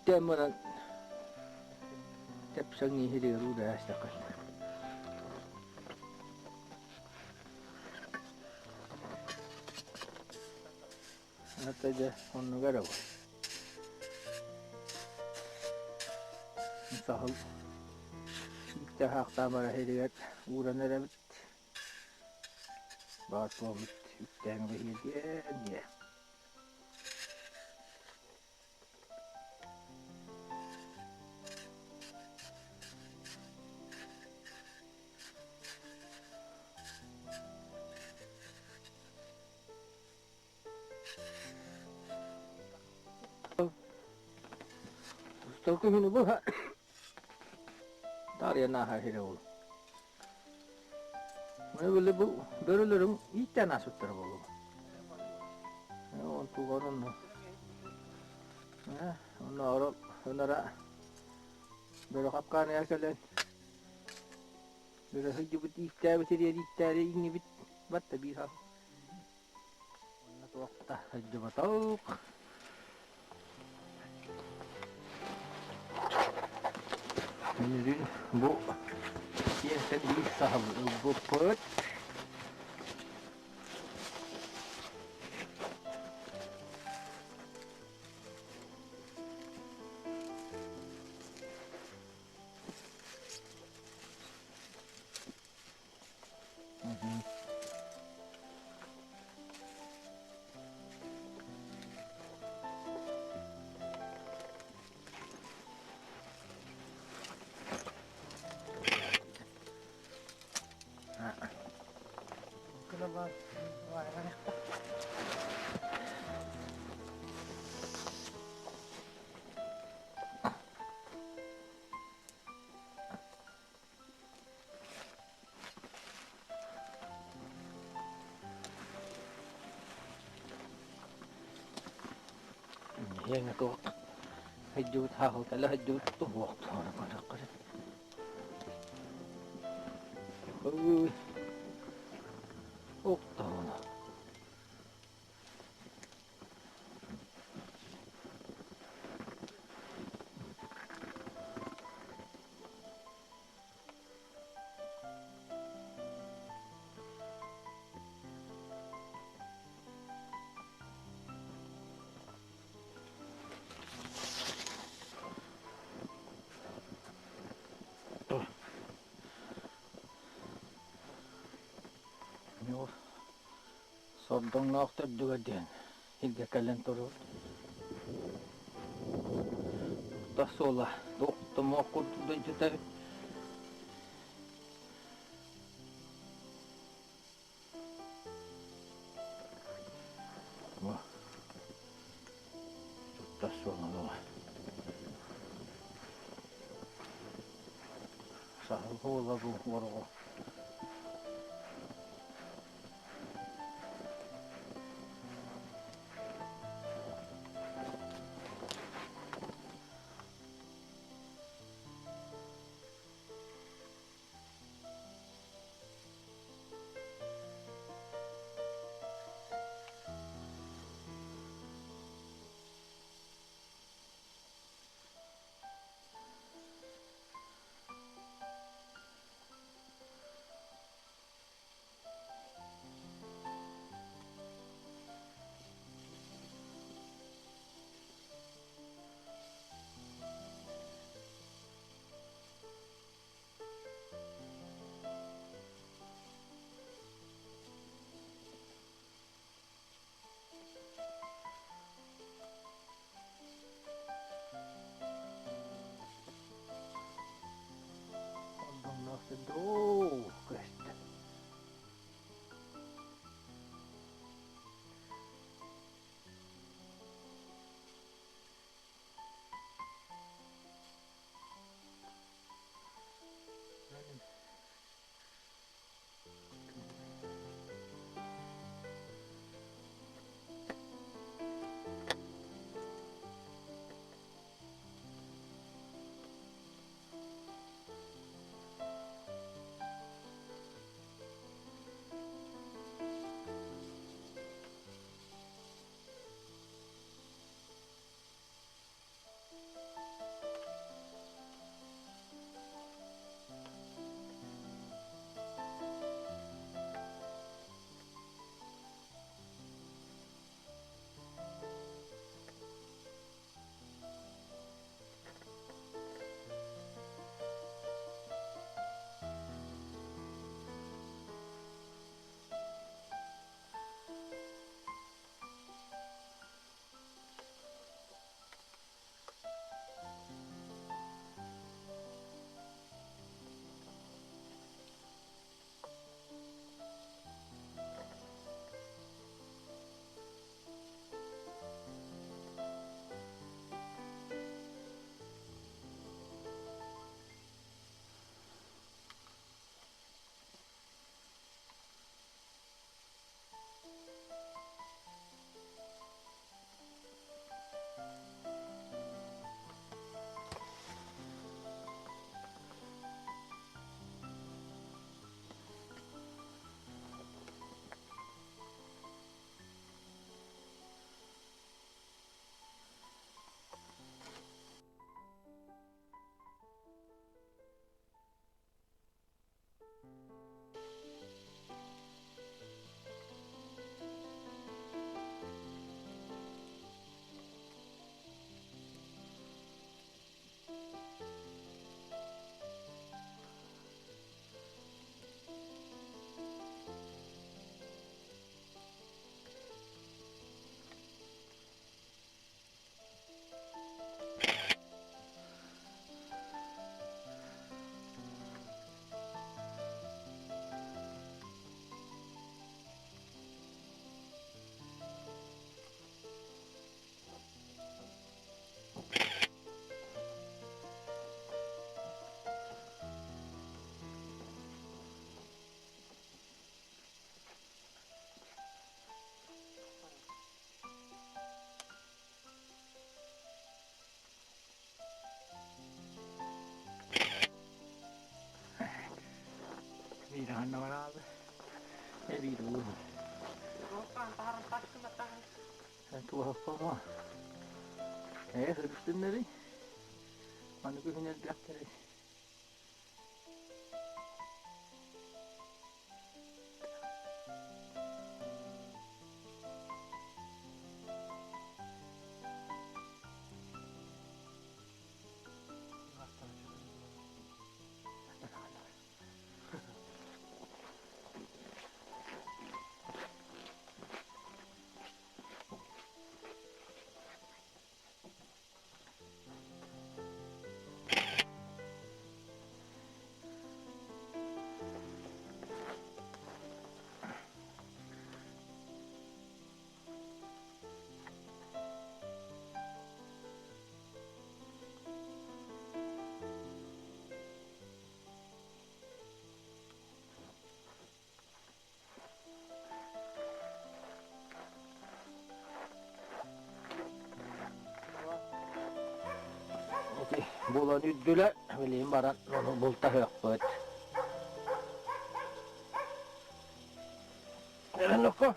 Үктээн баран тэпсэҥ иһиригэр уудаастаххын. Ата дьэ оннугар эрэ буол. Саһыл үктэһаахтаан бара иһиригэр ууран эрэбит. Баар буолбут үктээн бэһиэлиэн диэ. Устал күһүнү быһа таарыйан ааһар сирэ ол. Били бу бөрөлөрүҥ ииттээн ааспыттара буолуо. Онтулар онно. Онно ынара бөрө хапкааныгар кэлэн бөрө сылдьыбыт ииттээбит ириэр ииттээри иҥнибит батта биир хал. Онно туох да сылдьыбатах. Бүгүн бу киэҥтэн биир саһыл ылбыппыт. Иэҥэ туох сылдьыбыт хаһылтала сылдьыбыт туһуох туһана көрөххө Ой, охтоҕуна. Сордоҥноох төрдүгэр диэн илгэ кэлэн турар. Тас суола туох курдук дойдута эбит. Тас суола Саһыл буола бу уорҕо. Манна бараалы. Эбиир уу. Туоһаппама. Ээ, сырыстыннарый. Аны күһүн элбэхтэрий. Буолан үрдүлэр, билигин баран ону бултаһыахпыт. Эрэн Барыахха.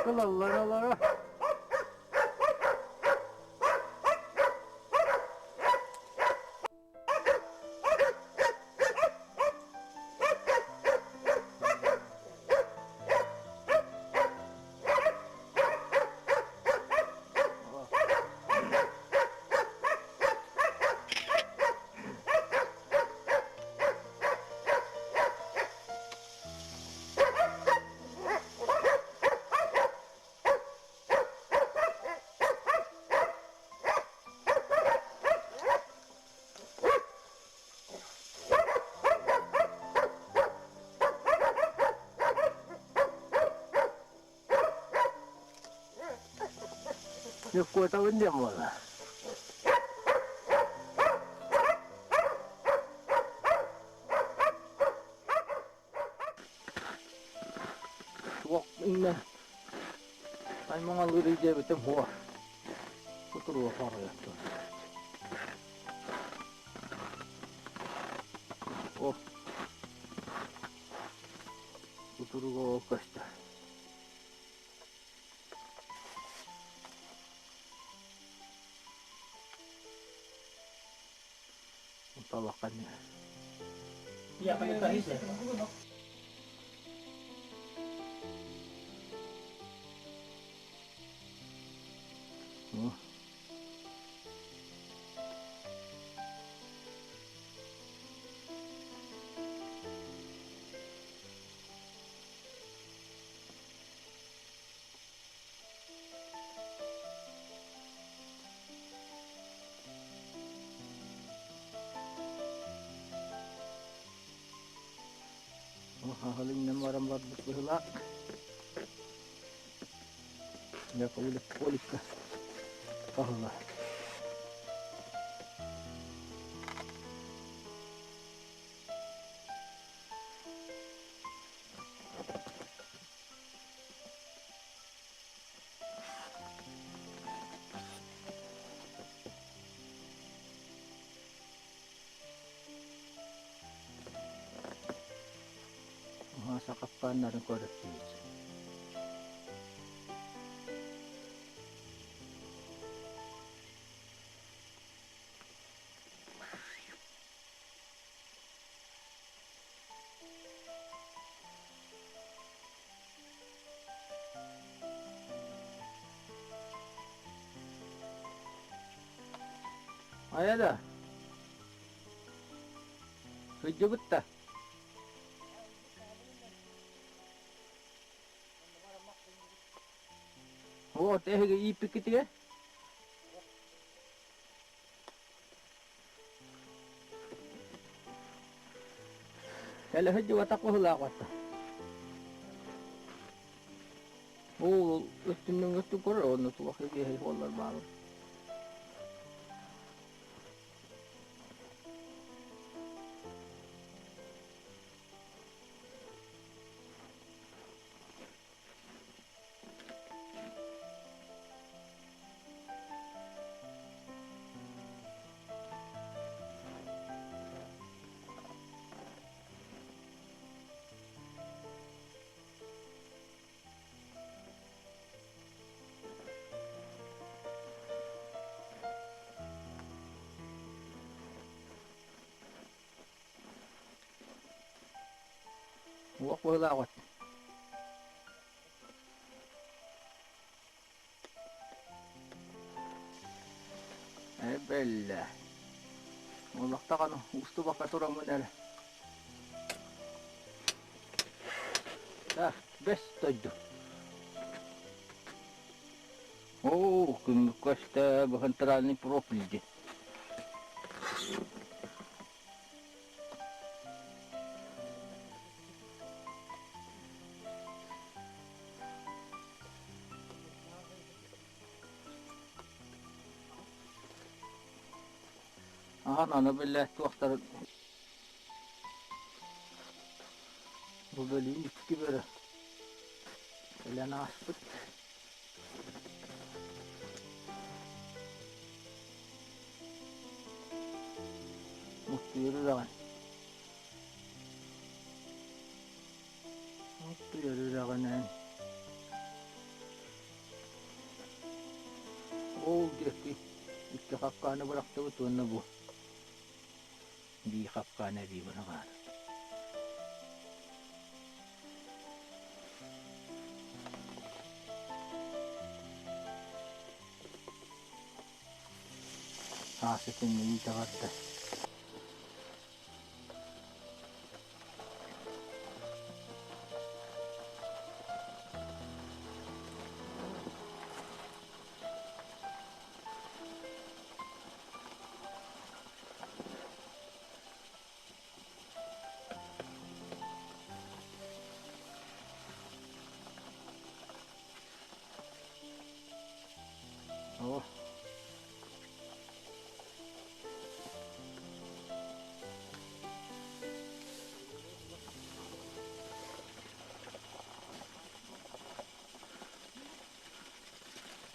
Кылаллар олоро. Ньуккуотабын диэн буолла. Туох иннэ аймаҥалыырый диэбитим һуох. Кутуруга хоруйаттын. О, кутуруга ол көстөр. Талахан. Аһылыҥнан баран барбыт быһыылаах. Дьэ, поликка хаһыла. Сахаппааннарын көрөттүүбүт. Хайа да, сылдьыбыт да? Вот эһиги ииппиккитигэр? Кэлэ сылдьыбатах быһыылаах батта. Ол өттүнэн өттүн көрөр онно туох эбиэһэй буоллар баалар. Уох быһыылаах Эбэллэ. Олохтоҕун устубакка тураммын эрэ. Так, бэс дойду. Оо, күммүт көстө, бу центральный профиль дии. Ахан аны биллэ туохтарын бу бөлүүн икки бөрө кэлэн ааспыт. Муттуйар үрэҕин. Муттуйар үрэҕинэн Ол диэки икки хапкааны бырахтыбыт уонна бу биир хапкааны эбии быраҕаары. Саас этиҥҥэ иитэ барда. Оо.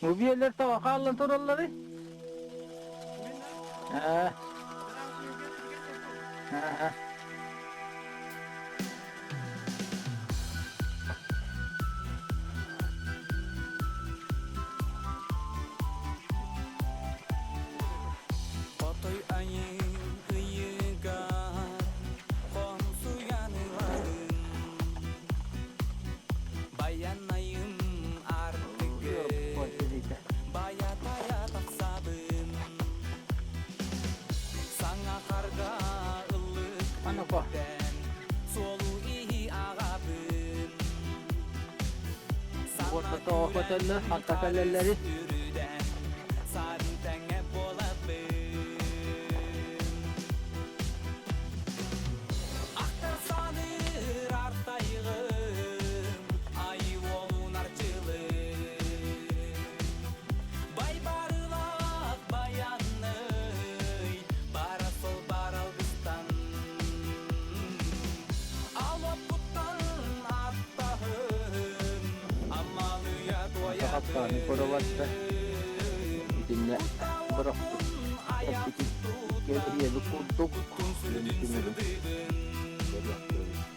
Бу биэлэр тоҕо хааллан туралларый? Аа. Аа. Хотой айыы ыйыгар хомсуйан ыларын Баянайым артыгы Бая-тая тахсабын Саҥа харга ыллык үктэн Суолу иһи аҕабын Саҥа Ортото хатта кэлэллэри үрүдэн Сарын тэҥэ буолабын Ахтар саныыр артайгым Айыы уолун арчылыы Байбарылаах баянный Бара сол бар алгыстан Алоппуттан аттаһын Амалыйа Хаппааны туойабын көрө Итиннэ бырахпыт эппитин кэлиэби курдук Куттун сүрдүн түмүгүн сырдыгын көрүөхтөрүн.